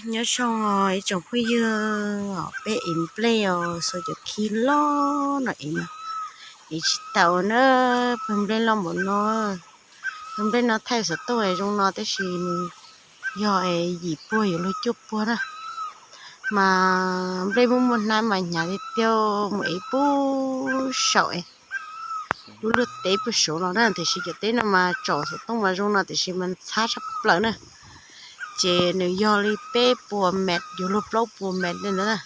Nyob zoo os ib tsoom phooj ywg, peb ev nplej os, xuas cov khi loj no ev no, ev tsis taus na, pawg nplej loj npaum no. Pawg nplej no thaij xov tooj zoo no tab sis nws yog yim puag yuav luag cuaj puag na. Mas nplej muaj muaj hnab mas hnyav tiag tiag, mus ev puag saum lub luaj teb puag saud los na, tiam sis cov teb no mas tsom xov tooj mas zoo no tiam sis mas ntxhab tshaj plaws na. Ces nws yog li peb puas mev yuav luag plaub puas mev li ntawd na,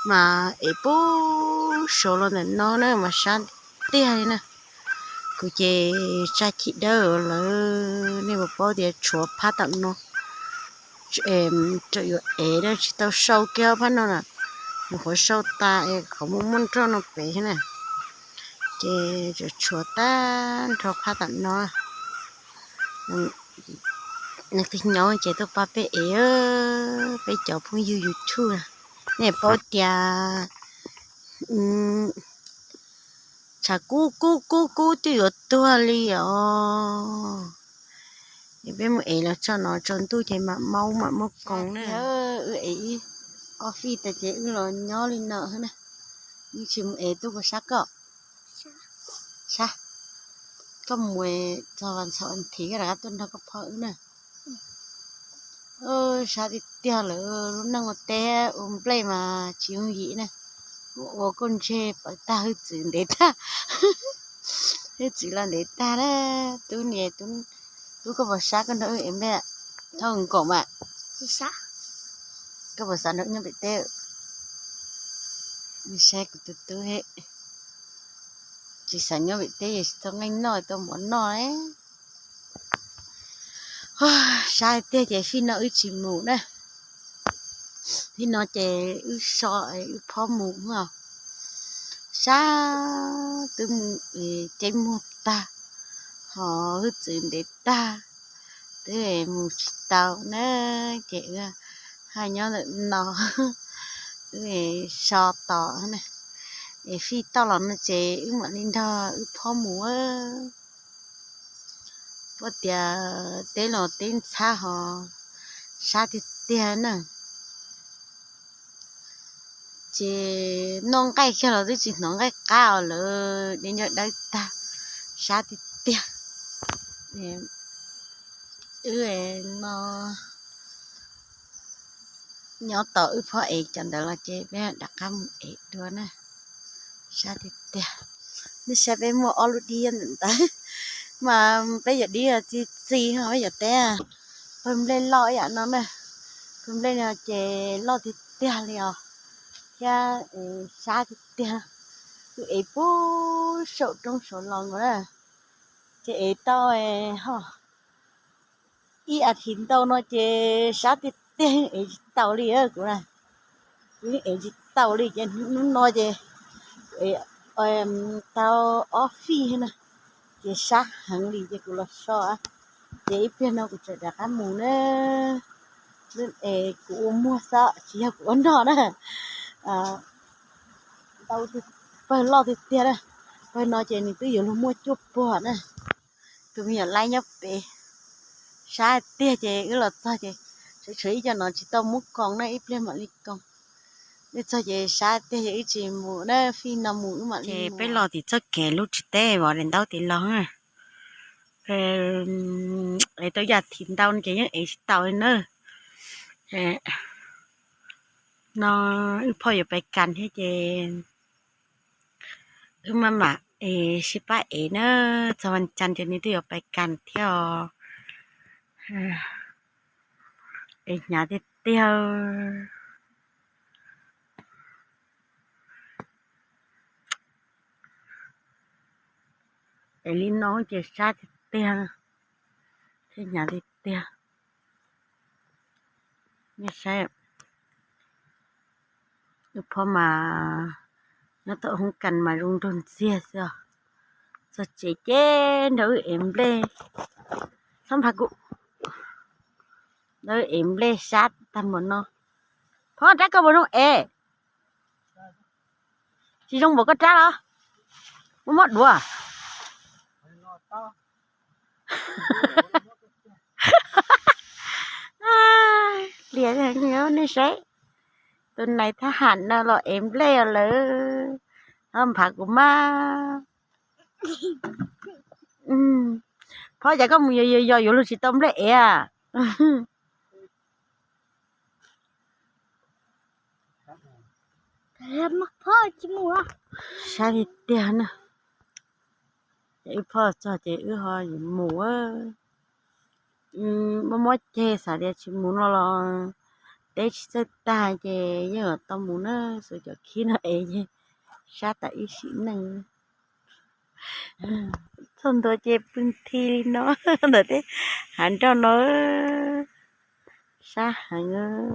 mas ev puag saud los ntawm no na mas sab tiag li na. Kuv ces tsa chim dawb lawm, nej puas paub tias tshuav phab tom no, tseem yuav ev na, tsis tau sau kiag phab no na, nws qhuav sau tas es qhov muaj muaj nroj no pem thiab na. Ces tseem tshuav tag nrho phab tom no. Nws twb nyob ces tuaj pab peb ev, peb cov phooj ywg YouTube, nej paub tias tshav kub kub kub kub twb yuav tuag li os. Es peb mus ev los tso no tsaus ntuj ces mam maub mam muab koom na. Wb ev ib ob fij tas ces wb los nyob li no na, wb tsis mus ev. Tuaj puas sab koj? Sab. Koj mus txog vas ntxhov vas thiv koj rov qab tuaj nrog koj phob wb na. Sab tiag tiag lawm, lub neej ua teb ua nplej mas tsis yooj yim na. Ua ua koj ntseg pawv tag, hwj txwv ntev tag. Hwj txwv los ntev tag na. Tub niam, tub koj puas sab koj nrog wb ev nplej? Thauj nkaum mas. Koj puas xav nrog wb nyob pem teb? Saib kuv tus tub, tsis xav nyob pem teb, tsis tau nqaij noj tau mov noj. Sab tiag ces fij no wb tsis mus na. Fij no ces wb so wb phob mus os. Sab twb mus ceb muag tag, ho hwj txwv ntev tag, twb mus tsis tau na. Ces wb haj nyob ntawm no, wb so tos na. Es fij tau los no ces wb mam li nrog wb phob mus. Puas tias teb los teb ntxhab ho sab tiag tiag na. Ces noj nqaij kiag los twb tsis hnov nqaij qab os, lawv deb nco dawb tag, sab tiag tiag. Wb no nyob tos wb phob ev cov ntawd los ces peb rov qab mus ev dua na. Sab tiag tiag. Nej saib peb muaj ob lub dib ntawm ntawd, mas peb yawm dib txi txi ho peb yawm teb. Pawg nplej loj ib yam no na, pawg nplej no ces loj tiag tiag li os, thiab sab tiag tiag. Wb ev puag saum roob saud los nkaus na, ces ev tau ho ib as thiv ntau no ces sab tiag tiag, yeej ev tsis taus li kuv na. Kuv yeej ev tsis taus li ces hnub no ces kuv ev tau ob fij na, ces sab heev li ces kuv los so. Ces ib pliag no kuv tseem rov qab mus na, es kuv ua muag xwb tsis yog kuv ua noj na. Ntau, pawg loj tiag tiag na, pawg no ces nws twb yuav luag muaj cuaj puag na. Tus me nyuam laib nyob pem, sab tiag ces wb los txog ces tshuav ib co no tsis tau muab koom na, ib pliag mam li koom. Wb txog ces sab tiag ces wb tsis mus na, fij no mus wb mam li. Ces peb los tim txoj kev lub tsis teb vov daim ntaub tim los na. Ev tau ib as thiv ntau no ces yeej ev tsis taus li na. No wb phauj yuav pais kas thiab ces wb maj mam es sib pab ev na, txog vas cas ces nws twb yuav pais kas thiab os. Es hnyav tiag tiag. Es li no ces sab tiag tiag, thiab hnyav tiag tiag. Nej saib, wb phob mas nyob tom hoob kas mas zoo nraug ntxiag xwb os. Txog tsev ces nrog wb ev nplej, txhob npha kuv, nrog wb ev nplej sab tag npaum no. Phob rab koj puas zoo ev? Tsis zoo npaum koj rab los? Muab muab duav. Nej saib, tus nais thab ham no los ev nplej lawm, ho nphav kuv mas. Phob, cas koj mus yos yos yos yuav luag tsis tau nplej ev a? Sab tiag tiag na. Wb phob txog ces wb ho yuav mus. Muab muab ceg xav tias tsis mus no los teb tsis txawj tag ces yeej tau mus na, xwb cov khib no es sab tas ib sim neej. Txog ntua ces pw nthi li no ntawm tej hav nroj no, sab heev.